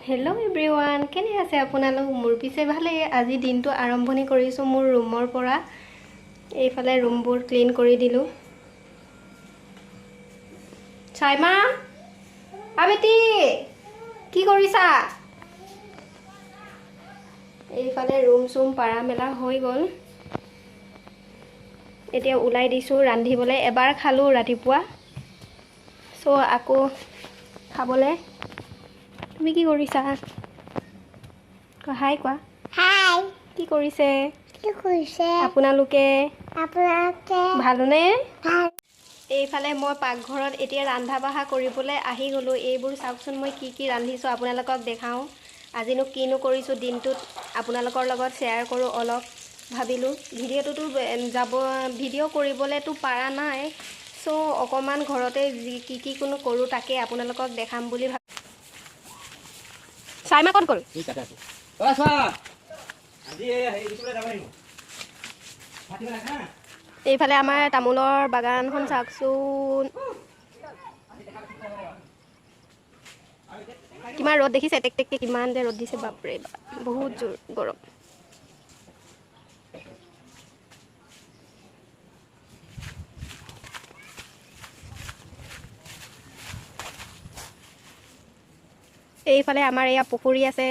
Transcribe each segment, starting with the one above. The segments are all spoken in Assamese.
হেল্ল' এভৰিৱান, কেনে আছে আপোনালোক? মোৰ পিছে ভালেই। আজি দিনটো আৰম্ভণি কৰিছোঁ মোৰ ৰুমৰ পৰা। এইফালে ৰুমবোৰ ক্লিন কৰি দিলোঁ। চাইমা, আবেটি কি কৰিছা? এইফালে ৰুম চুম পাৰা মেলা হৈ গ'ল। এতিয়া ওলাই দিছোঁ ৰান্ধিবলৈ। এবাৰ খালোঁ ৰাতিপুৱা, চ' আকৌ খাবলৈ। তুমি কি কৰিছা? হাই কোৱা। হাই। কি কৰিছে? কি কৰিছে আপোনালোকে? আপোনালোকে ভালনে? ভাল। এইফালে মই পাকঘৰত এতিয়া ৰন্ধা বঢ়া কৰিবলৈ আহি গ'লোঁ। এইবোৰ চাওকচোন, মই কি কি ৰান্ধিছোঁ আপোনালোকক দেখাওঁ। আজিনো কিনো কৰিছোঁ দিনটোত আপোনালোকৰ লগত শ্বেয়াৰ কৰোঁ অলপ ভাবিলোঁ। ভিডিঅ'টোতো যাব, ভিডিঅ' কৰিবলৈতো পৰা নাই, চ' অকণমান ঘৰতে যি কি কি কোনো কৰোঁ তাকে আপোনালোকক দেখাম বুলি ভাবি। চাইমা ক'ত গ'ল? এইফালে আমাৰ তামোলৰ বাগানখন চাওকচোন, কিমান ৰ'দ দেখিছে। টেক টেককে কিমান যে ৰ'দ দিছে, বাপৰে বাপ, বহুত জোৰ গৰম। এইফালে আমাৰ এয়া পুখুৰী আছে।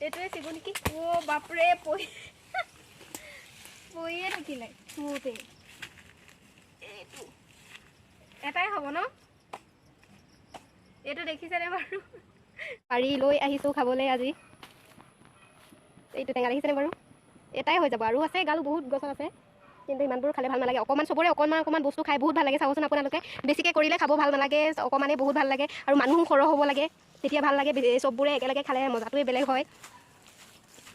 এইটোৱে চিগু নেকি? অ' বাপৰে, পৰিয়ে থাকিলে চুওঁতে। এইটো এটাই হ'ব ন? এইটো দেখিছেনে বাৰু? পাৰি লৈ আহিছোঁ খাবলৈ আজি। এইটো টেঙা দেখিছেনে বাৰু? এটাই হৈ যাব। আৰু আছে গালো বহুত গছত আছে, কিন্তু ইমানবোৰ খালে ভাল নালাগে। অকণমান চবৰে অকণমান অকণমান বস্তু খাই বহুত ভাল লাগে। চাবচোন আপোনালোকে, বেছিকৈ কৰিলে খাব ভাল নালাগে, অকণমানেই বহুত ভাল লাগে। আৰু মানুহো সৰহ হ'ব লাগে, তেতিয়া ভাল লাগে। চববোৰে একেলগে খালে মজাটোৱে বেলেগ হয়।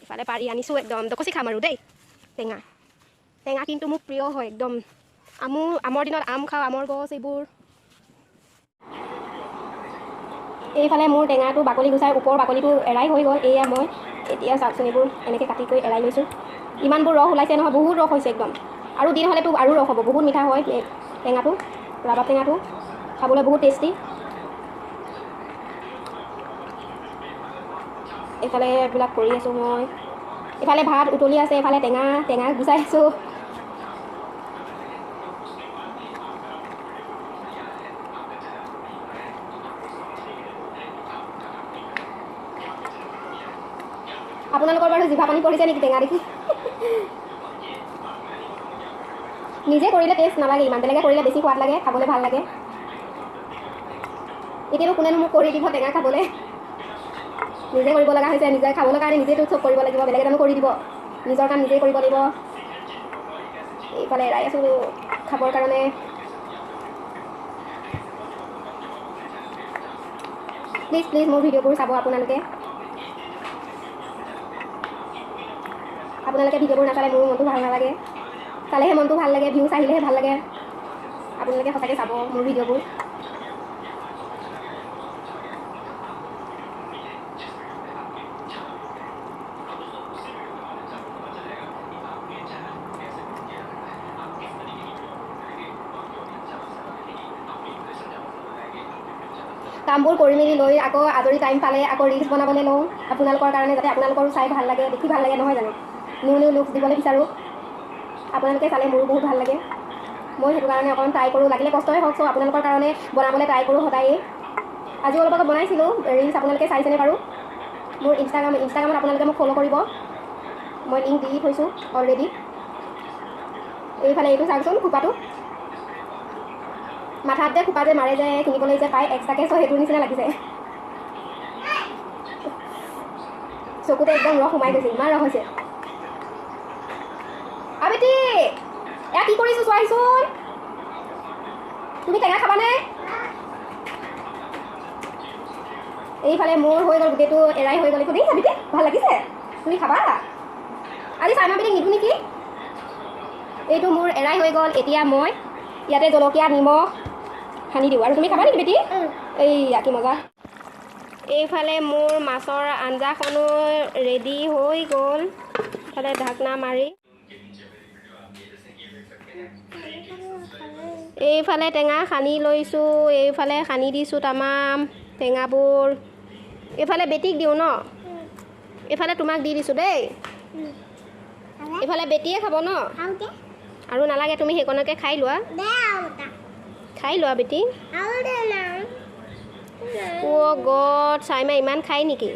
ইফালে পাৰি আনিছোঁ একদম দকচি খাম আৰু দেই। টেঙা টেঙা কিন্তু মোৰ প্ৰিয় হয় একদম। আমৰ দিনত আম খাওঁ, আমৰ গছ এইবোৰ। এইফালে মোৰ টেঙাটো বাকলি গুচাই ওপৰ বাকলিটো এৰাই হৈ গ'ল। এয়া মই এতিয়া চাওকচোন, এইবোৰ এনেকৈ কাটি কৰি এৰাই লৈছোঁ। ইমানবোৰ ৰস ওলাইছে নহয়, বহুত ৰস হৈছে একদম। আৰু দিন হ'লেতো আৰু ৰস হ'ব, বহুত মিঠা হয় টেঙাটো। ৰাবাব টেঙাটো খাবলৈ বহুত টেষ্টি। এইফালে এইবিলাক কৰি আছোঁ মই। এইফালে ভাত উতলি আছে, এইফালে টেঙা টেঙা গুচাই আছোঁ। আপোনালোকৰ বাৰু জিভা পানী পৰিছে নেকি টেঙা দেখি? নিজে কৰিলে টেষ্ট নালাগে ইমান, বেলেগে কৰিলে বেছি সোৱাদ লাগে, খাবলৈ ভাল লাগে। এতিয়ানো কোনেনো মোক কৰি দিব টেঙা খাবলৈ? নিজে কৰিব লগা হৈছে, নিজে খাবলৈ কাৰণে নিজেতো চব কৰিব লাগিব, বেলেগে জানো কৰি দিব? নিজৰ কাম নিজেই কৰিব লাগিব। এইফালে এৰাই আছোঁ খাবৰ কাৰণে। প্লিজ প্লিজ মোৰ ভিডিঅ'বোৰ চাব আপোনালোকে। আপোনালোকে ভিডিঅ'বোৰ নাচালে মোৰো মনটো ভাল নালাগে, চালেহে মনটো ভাল লাগে, ভিউজ আহিলেহে ভাল লাগে। আপোনালোকে সঁচাকৈ চাব মোৰ ভিডিঅ'বোৰ। কামবোৰ কৰি মেলি লৈ আকৌ আজৰি টাইম পালে আকৌ ৰিলচ বনাবলৈ লওঁ আপোনালোকৰ কাৰণে, যাতে আপোনালোকৰো চাই ভাল লাগে, দেখি ভাল লাগে, নহয় জানো? নিউ নিউ লুকছ দিবলৈ বিচাৰোঁ। আপোনালোকে চালে মোৰো বহুত ভাল লাগে। মই সেইটো কাৰণে অকণমান ট্ৰাই কৰোঁ, লাগিলে কষ্টই হওক, চ' আপোনালোকৰ কাৰণে বনাবলৈ ট্ৰাই কৰোঁ সদায়েই। আজি অলপ আগত বনাইছিলোঁ ৰিলচ, আপোনালোকে চাইছেনে বাৰু? মোৰ ইনষ্টাগ্ৰামত আপোনালোকে মোক ফ'ল' কৰিব, মই লিংক দি থৈছোঁ অলৰেডি। এইফালে এইটো চাওকচোন, খোপাটো মাথাত যে খোপা যে মাৰে যে কিনিবলৈ যে পায় এক্সট্ৰাকৈ, চ' সেইটোৰ নিচিনা লাগিছে। চকুতে একদম ৰস সোমাই গৈছে, ইমান ৰস হৈছে। আবেটি, এয়া কি কৰিছোঁ চোৱাহিচোন। তুমি টেঙা খাবানে? এইফালে মোৰ হৈ গ'ল গোটেইটো এৰাই হৈ গ'ল। এইটো দেই আবেটি, ভাল লাগিছে? তুমি খাবা? আজি চাইমা বেটিক নিদো নেকি? এইটো মোৰ এৰাই হৈ গ'ল। এতিয়া মই ইয়াতে জলকীয়া নিমখ সানি দিওঁ। আৰু তুমি খাবা নেকি বেটি? এইয়া কি মজা। এইফালে মোৰ মাছৰ আঞ্জাখনো ৰেডি হৈ গ'ল। ইফালে ঢাকনা মাৰি এইফালে টেঙা সানি লৈছোঁ, এইফালে সানি দিছোঁ তামাম টেঙাবোৰ। এইফালে বেটীক দিওঁ ন, এইফালে তোমাক দি দিছোঁ দেই। এইফালে বেটীয়ে খাব ন, আৰু নালাগে, তুমি সেইকণকে খাই লোৱা, খাই লোৱা বেটী। অ' গড, চাইমা ইমান খায় নেকি?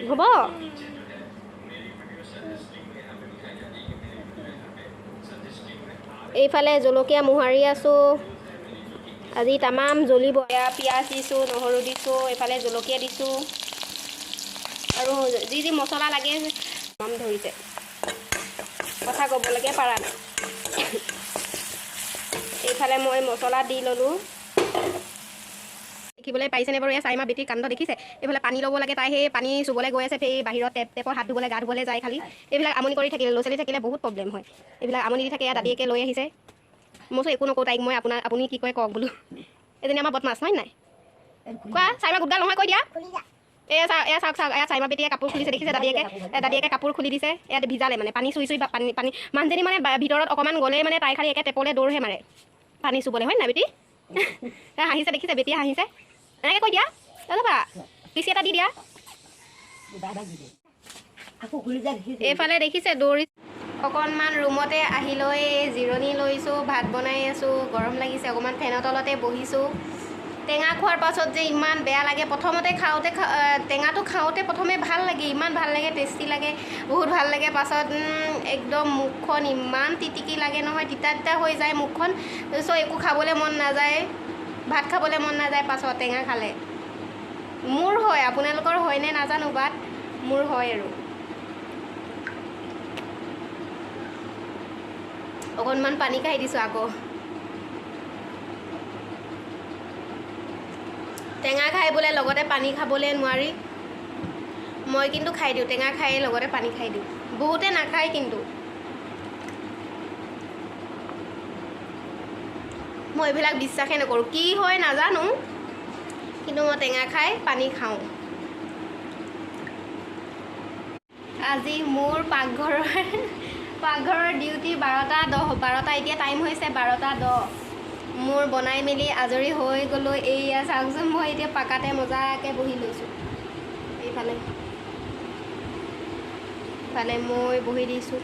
হ'ব। এইফালে জলকীয়া মোহাৰি আছোঁ, আজি তামাম জ্বলিব। এয়া পিঁয়াজ দিছোঁ, নহৰু দিছোঁ, এইফালে জলকীয়া দিছোঁ, আৰু যি যি মছলা লাগে। তামাম ধৰিছে, কথা ক'বলৈকে পাৰা নাই। এইফালে মই মছলা দি ল'লোঁ। দেখিবলৈ পাইছেনে বাৰু? এয়া চাইমা বেটীৰ কাণ্ড দেখিছে। এইফালে পানী ল'ব লাগে, তাই সেই পানী চুবলৈ গৈ আছে, সেই বাহিৰত টেপত হাত ধুবলৈ, গা ধুবলৈ যায় খালি। এইবিলাক আমনি কৰি থাকিলে, ল'ৰা ছোৱালী থাকিলে বহুত প্ৰব্লেম হয়, এইবিলাক আমনি দি থাকে। এয়া দাদীয়েকে লৈ আহিছে। মই একো নকওঁ তাইক, মই আপুনি কি কয় কওক বোলো। এজনী আমাৰ বদমাছ হয় নাই কোৱা? চাইমা গোটগাল নহয়, কৈ দিয়া। এয়া চাওক চাওক, এয়া চাইমা বেটীয়ে কাপোৰ খুলিছে দেখিছে। দাদীয়েকে কাপোৰ খুলি দিছে। ইয়াত ভিজালে মানে পানী চুই চুই পানী পানী মানুহজনী মানে ভিতৰত অকণমান গ'লে মানে তাই খালি একে টেপলৈ দৌৰহে মাৰে পানী চুবলৈ, হয় নাই বেটী? হাঁহিছে দেখিছে, বেটীয়ে হাঁহিছে। এনেকৈ কৈ দিয়া, যাবা পিচি এটা দি দিয়া। এইফালে দেখিছে দৌৰি। অকণমান ৰুমতে আহি লৈ জিৰণি লৈছোঁ, ভাত বনাই আছোঁ, গৰম লাগিছে, অকণমান ফেনৰ তলতে বহিছোঁ। টেঙা খোৱাৰ পাছত যে ইমান বেয়া লাগে, প্ৰথমতে খাওঁতে টেঙাটো খাওঁতে প্ৰথমে ভাল লাগে, ইমান ভাল লাগে, টেষ্টি লাগে, বহুত ভাল লাগে। পাছত একদম মুখখন ইমান তিতিকি লাগে নহয়, তিতা তিতা হৈ যায় মুখখন। চ' একো খাবলৈ মন নাযায়, ভাত খাবলৈ মন নাযায় পাছত টেঙা খালে। মোৰ হয়, আপোনালোকৰ হয়নে নাজানো, বাট মোৰ হয় আৰু। অকণমান পানী খাই দিছোঁ আকৌ। টেঙা খাই বোলে লগতে পানী খাবলৈ নোৱাৰি, মই কিন্তু খাই দিওঁ, টেঙা খাই লগতে পানী খাই দিওঁ। বহুতে নাখায় কিন্তু মই এইবিলাক বিশ্বাসেই নকৰোঁ, কি হয় নাজানো, কিন্তু মই টেঙা খাই পানী খাওঁ। আজি মোৰ পাকঘৰৰ ডিউটি 12:10, 12টা এতিয়া টাইম হৈছে 12:10। মোৰ বনাই মেলি আজৰি হৈ গ'লোঁ। এইয়া চাওকচোন, মই এতিয়া পাকাতে মজাকৈ বহি লৈছোঁ। এইফালে ইফালে মই বহি দিছোঁ।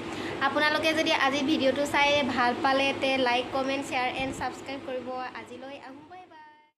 আপোনালোকে যদি আজি ভিডিঅ'টো চাই ভাল পালে তে like, comment, share and subscribe কৰিব। আজিলৈ আহোঁ।